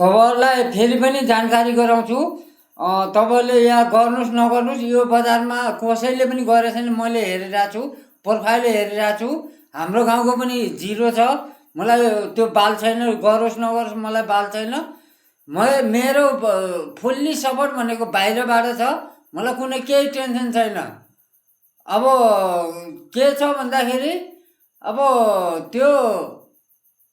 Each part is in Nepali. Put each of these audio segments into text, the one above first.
तपाईँहरूलाई फेरि पनि जानकारी गराउँछु। तपाईँले यहाँ गर्नुहोस् नगर्नुहोस्, यो बजारमा कसैले पनि गरेको छैन। मैले हेरिरहेको छु, प्रोफाइल हेरिरहेको छु। हाम्रो गाउँको पनि 0 छ। मलाई त्यो बाल छैन, गरोस् नगरोस् मलाई बाल छैन। मेरो फुल्ली सपोर्ट भनेको बाहिरबाट छ। मलाई कुनै केही टेन्सन छैन। अब के छ भन्दाखेरि अब त्यो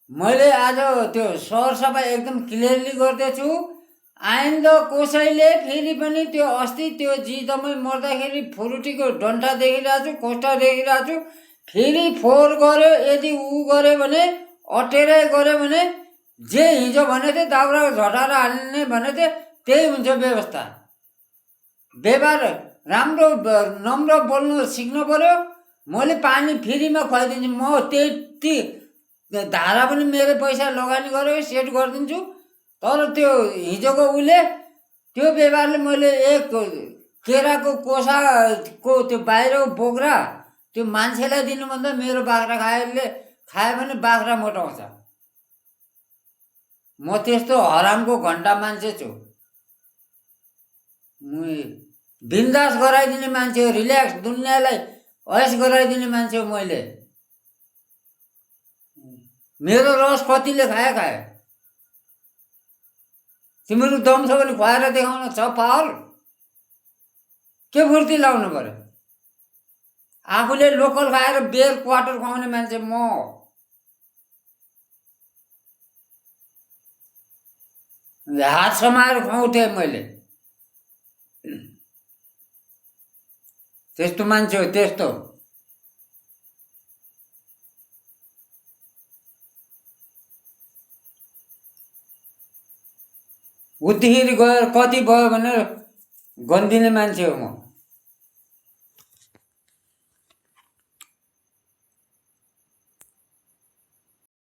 मैले आज त्यो सरसफाइ एकदम क्लियरली गर्दैछु। आइन्दा कसैले फेरि पनि त्यो अस्ति त्यो जिदमै मर्दाखेरि फुरुटीको डन्ठा देखिरहेको छु, खोस्टा देखिरहेको छु। फेरि फोहोर गऱ्यो, यदि ऊ गऱ्यो भने अटेरै गऱ्यो भने जे हिजो भनेको थिएँ दाउरा झटाएर हाल्ने भनेको थिएँ त्यही हुन्छ व्यवस्था। व्यवहार राम्रो नम्र बोल्नु सिक्नु पर्यो। मैले पानी फ्रीमा खुवाइदिन्छु। म त्यति धारा पनि मेरो पैसा लगानी गरेर सेट गरिदिन्छु। तर त्यो हिजोको उसले त्यो व्यवहारले मैले एक केराको कोसाको त्यो बाहिरको बोक्रा त्यो मान्छेलाई दिनुभन्दा मेरो बाख्रा खायो भने बाख्रा मोटाउँछ। म त्यस्तो हरामको घन्टा मान्छे छु। बिन्दास गराइदिने मान्छे हो, रिल्याक्स दुनियाँलाई ऐस गराइदिने मान्छे हो। मैले मेरो रस कतिले खायो। तिम्रो दम छ भने खुवाएर देखाउन छ पावर। के फुर्ती लाउनु पर्यो? आफूले लोकल खाएर बेर क्वार्टर खुवाउने मान्छे म। हात समाएर खुवाउँथे मैले। त्यस्तो मान्छे हो त्यस्तो। उतिखेरि गएर कति भयो भनेर गन्दिने मान्छे हो म।